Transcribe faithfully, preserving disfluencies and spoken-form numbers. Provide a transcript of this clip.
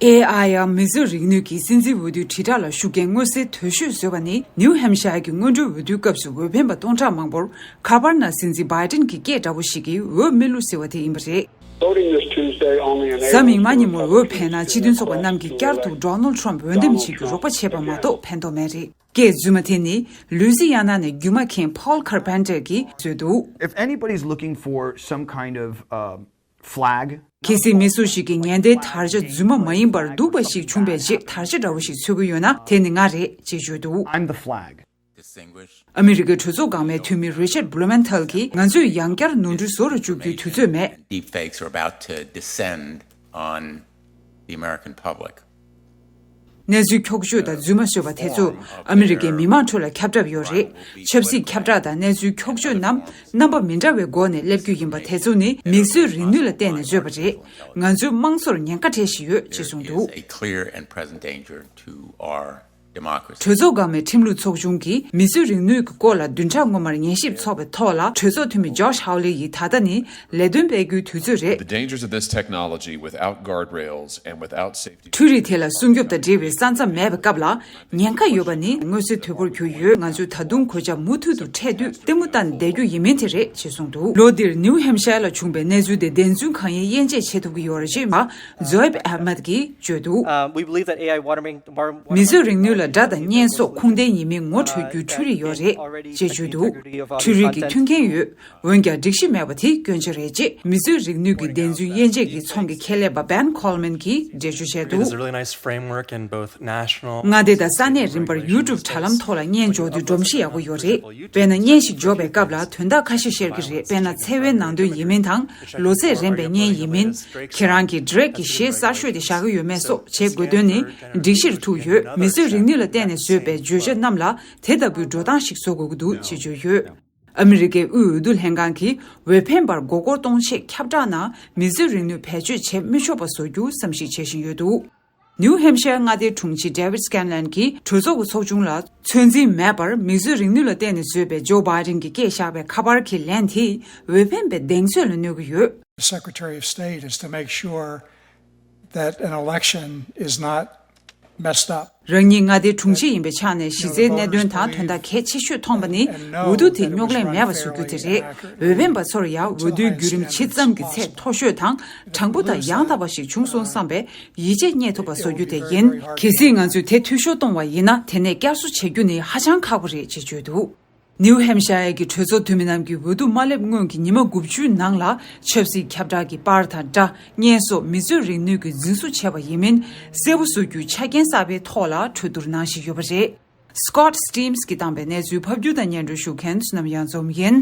ཨེ་ཨའི་ཨ་མི་བཟོས་རིག་ནུས་ཀྱིས་སྲིད་འཛིན་འོས་བསྡུའི་དྲིལ་བསྒྲགས་ལ་ཤུགས་རྐྱེན་མངོན་གསལ་དོད་ཤོས་བཟོས་པ་ནི། ནིའུ་ཧེམ་ཤ་ཡར་གྱི་སྔོན་འགྲོའི་འོས་བསྡུའི་སྐབས་སུ་འོས་འཕེན་པ་སྟོང་ཕྲག་མང་པོར་ཁ་པར་ནང་སྲིད་འཛིན་བྷའི་ཏིན་གྱི་སྐད་འདྲ་བོ་ཞིག་གིས་འོས་མི་བླུགས་ཟེར་བ་དེ་ཡིན་པ་རེད། Voting this Tuesday only enables གཟའ་མིག་དམར་ཉིན་མོར་འོས་འཕེན་ན་སྤྱི་མཐུན་ཚོགས་པ་རྣམས་ཀྱིས་བསྐྱར་དུ་ཌོ་ནལ་ཊམ་འོས་འདེམས་བྱེད་རྒྱུར་རོགས་པ་བྱས་པ་མ་གཏོགས་ཕན་ཐོགས་མེད་རེད། སྐད་རྫུན་མ་དེ་ནི་ལུའི་སི་ཡ་ན་ནས་རྒྱུ་མ་མཁན་Paul Carpenter གྱིས་བཟོས་འདུག། If anybody's looking for some kind of uh, flag གལ་སྲིད་མི་སུ་ཞིག་གིས་ངན་བསྟན་དར་ཆ་རྫུན་མ་མ་ཡིན་པར་སྡུག་པ་ཞིག་བྱུང་བའི་རྗེས་དར་ཆ་འདྲ་བོ་ཞིག་འཚོལ་གྱི་ཡོད་ན། དེ་ནི་ང་རེད་ཅེས་བརྗོད་འདུག། I'm the flag. ཨ་མི་རི་ཀའི་གྲོས་ཚོགས་འགག་མའི་འཐུས་མི་Richard Blumenthal གྱིས། ང་ཚོས་ཡང་བསྐྱར་ནོར་འཁྲུལ་བཟོ་རུ་བཅུག་རྒྱུའི་དུས་ཚོད་མེད། Deepfakes are about to descend on the American public. གནས་ཚུལ་འཁྱོག་བརྗོད་དང་རྫུན་མ་བཟོས་པ་དེ་ཚོ་ཨ་མི་རི་ཀའི་མི་མང་ཁྲོད་ལ་ཁྱབ་གྲབས་ཡོད་རེད། ཆབ་སྲིད་ཁྱབ་བསྒྲགས་དང་གནས་ཚུལ་འཁྱོག་བརྗོད་རྣམས་རྣམ་པ་མི་འདྲ་བའི་སྒོ་ནས་སླེབས་རྒྱུ་ཡིན་པ་དེ་ཚོ་ནི་མིག་བཟོས་རིག་ནུས་ལ་བརྟེན་ནས་བཟོས་པ་རེད། ང་ཚོའི་དམངས་གཙོར་ཉེན་ཁ་འཕྲད་བཞིན་ཡོད་ཅེས་གསུངས་འདུག། It's a clear and present danger to our democracy. གྲོས་ཚོགས་འགག་མའི་ཁྲིམས་ལུགས་ཚོགས་ཆུང་གིས་མི་བཟོས་རིག་ནུས་ཀྱི་སྐོར་ལ་བདུན་ཕྲག་སྔོན་མར་ཉན་ཞིབ་ཚོགས་པའི་ཐོག་ལ། གྲོས་ཚོགས་འཐུས་མི་Josh Hawley ཡིས་ད་ལྟ་ནི་ལས་དོན་སྤེལ་རྒྱུའི་དུས་ཚོད་རེད། The dangers of this technology without guardrails and without safety འཕྲུལ་རིག་དེ་ལ་སྲུང་སྐྱོབ་དང་འབྲེལ་བའི་ས་མཚམས་མེད་པའི་སྐབས་ལ། ཉེན་ཁ་ཡོད་པ་ནི་མངོན་གསལ་དོད་པོར་གྱུར་ཡོད། ང་ཚོས་ད་དུང་གོད་ཆག་མུ་མཐུད་དུ་འཕྲད་དུས་ལྟད་མོ་ལྟ་ནས་བསྡད་རྒྱུ་ཡིན་མིན་དེ་རེད་ཅེས་གསུངས་འདུག། ལོ་འདིར་ནིའུ་ཧེམ་ཤར་ལ་བྱུང་བའི་གནས་ཚུལ་དེ་བདེན་རྫུན་གང་ཡིན་དབྱེ་འབྱེད་བྱེད་ཐུབ་ཀྱི་ཡོད་རེད་ཅེས་མ་Zoeb Ahmed ཀྱིས་བརྗོད་འདུག། Uh, we believe that A I watermark- water- མི་བཟོས་རིག་ནུས་ལ་དགྲ་དང་གཉེན་སོགས་ཁུངས་ལྡན་ཡིན་མིན་ངོ་འཕྲོད་རྒྱུའི་འཕྲུལ་རིག་ཡོད་རེད་ཅེས་བརྗོད་འདུག། འཕྲུལ་རིག་གི་མཐུན་རྐྱེན་ཡོད། འོན་ཀྱང་སྒྲིག་གཞི་མེད་པ་དེ་སྐྱོན་ཆ་རེད་ཅེས་མི་བཟོས་རིག་ནུས་ཀྱི་བདེན་རྫུན་དབྱེ་འབྱེད་ཀྱི་ཚོང་གི་ཁྱད་ལས་པ་Ben Coleman གྱིས་འགྲེལ་བརྗོད་བྱས་འདུག། It is a really nice framework in both national མངའ་སྡེ་དང་ས་གནས་རིམ་པར་ཡུལ་གྲུ་དྲ་ལམ་ཐོག་ལ་བརྙན་འཇོག་དུས་སྒྲོམ་གཞི་ཡག་པོ་ཡོད་རེད། དཔེར་ན། བརྙན་ཞིག་འཇོག་པའི་སྐབས་ལ་དོན་དག་ཁ་ཤས་ཤར་གྱི་རེད། དཔེར་ན། འཚེ་བའི་ནང་དོན་ཡིན་མིན་དང་། ལོ་ཚད་རན་པའི་བརྙན་ཡིན་མིན། ཁྱེད་རང་གིས་Drake གི་གཞས་གསར་ཤོས་དེ་བཞག་གི་ཡོད་མེད་སོགས་བྱེད་དགོས་དོན་ནི་སྒྲིག་གཞིར་ཐུག་ཡོད། མི་བཟོས་རིག་ནུས་ལ་བརྟེན་ནས་བཟོས་པའི་བརྗོད་བྱ་རྣམས་ལ་དེ་ལྟ་བུའི་འགྲོ་སྟངས་ཤིག་བཟོ་དགོས་ཀྱི་འདུག་ཅེས་བརྗོད་ཡོད། ཨ་མི་རི་ཀའི་དབུས་འོས་བསྡུ་ལྷན་ཁང་གིས་འོས་འཕེན་པར་མགོ་སྐོར་གཏོང་ཆེད་ཁྱབ་བསྒྲགས་ནང་མི་བཟོས་རིག་ནུས་བེད་སྤྱོད་བྱེད་མི་ཆོག་པ་བཟོ་རྒྱུ་བསམ་གཞིག་བྱེད་བཞིན་ཡོད་འདུག། ནིའུ་ཧེམ་ཤར་མངའ་སྡེའི་དྲུང་ཆེ་David Scanlon གྱིས་གྲོས་ཚོགས་ཀྱི་ཚོགས་ཆུང་ལ་ཚོད་འཛིན་མེད་པར་མིག་བཟོས་རིག་ནུས་ལ་བརྟེན་ནས་བཟོས་པའི་ཇོ་བྷའི་ཌེན་གྱི་སྐད་བཞག་པའི་ཁ་པར་གྱི་ལན་དེས་འོས་འཕེན་པའི་གདེང་ཚོད་ལ་གནོད་ཀྱི་ཡོད། The Secretary of State is to make sure that an election is not messed up. རང་ཉིད་མངའ་སྡེའི་དྲུང་ཆེ་ཡིན་པའི་ཆ་ནས་གཞི་རྩའི་གནད་དོན་དང་དོན་དག་གལ་ཆེ་ཤོས་མཐོང་པ་ནི་འོས་བསྡུ་དེ་རྙོག་གླེང་མེད་པ་བཟོ་རྒྱུ་དེ་རེད། འོས་འཕེན་པ་ཚོར་ཡང་འོས་བསྡུའི་བརྒྱུད་རིམ་ཇི་ཙམ་གྱི་ཚད་མཐོ་ཤོས་དང་དྲང་པོ་དང་ཡང་དག་པ་ཞིག་བྱུང་སོང་བསམ་པའི་ཡིད་ཆེས་རྙེད་ཐུབ་པ་བཟོ་རྒྱུ་དེ་ཡིན། གལ་སྲིད་ང་ཚོས་དེ་འཐུས་ཤོར་གཏོང་བ་ཡིན་ན། དེ་ནས་བསྐྱར་གསོ་བྱེད་རྒྱུ་ནི་ཧ་ཅང་ཁག་པོ་རེད་ཅེས་བརྗོད་འདུག། ནིའུ་ཧེམ་ཤ་ཡར་གྱི་གྲོས་ཚོགས་འཐུས་མི་རྣམས་ཀྱིས་འོས་བསྡུ་མ་སླེབས་སྔོན་གྱི་ཉི་མ་དགུ་བཅུའི་ནང་ལ་ཆབ་སྲིད་ཁྱབ་བསྒྲགས་ཀྱི་པར་དང་སྒྲ། བརྙན་སོགས་མི་བཟོས་རིག་ནུས་ཀྱིས་འཛིན་བཟུང་བྱས་པ་ཡིན་མིན་གསལ་པོ་བཟོ་རྒྱུའི་ཆ་རྐྱེན་གསར་པའི་ཐོག་ལ་གྲོས་བསྡུར་གནང་བཞིན་ཡོད་པ་རེད། Scott Stearns གྱིས་བཏང་པའི་གནས་ཚུལ་ཕབ་སྒྱུར་དང་སྙན་སྒྲོན་ཞུ་མཁན་བསོད་ནམས་གཡང་འཛོམས་ཡིན།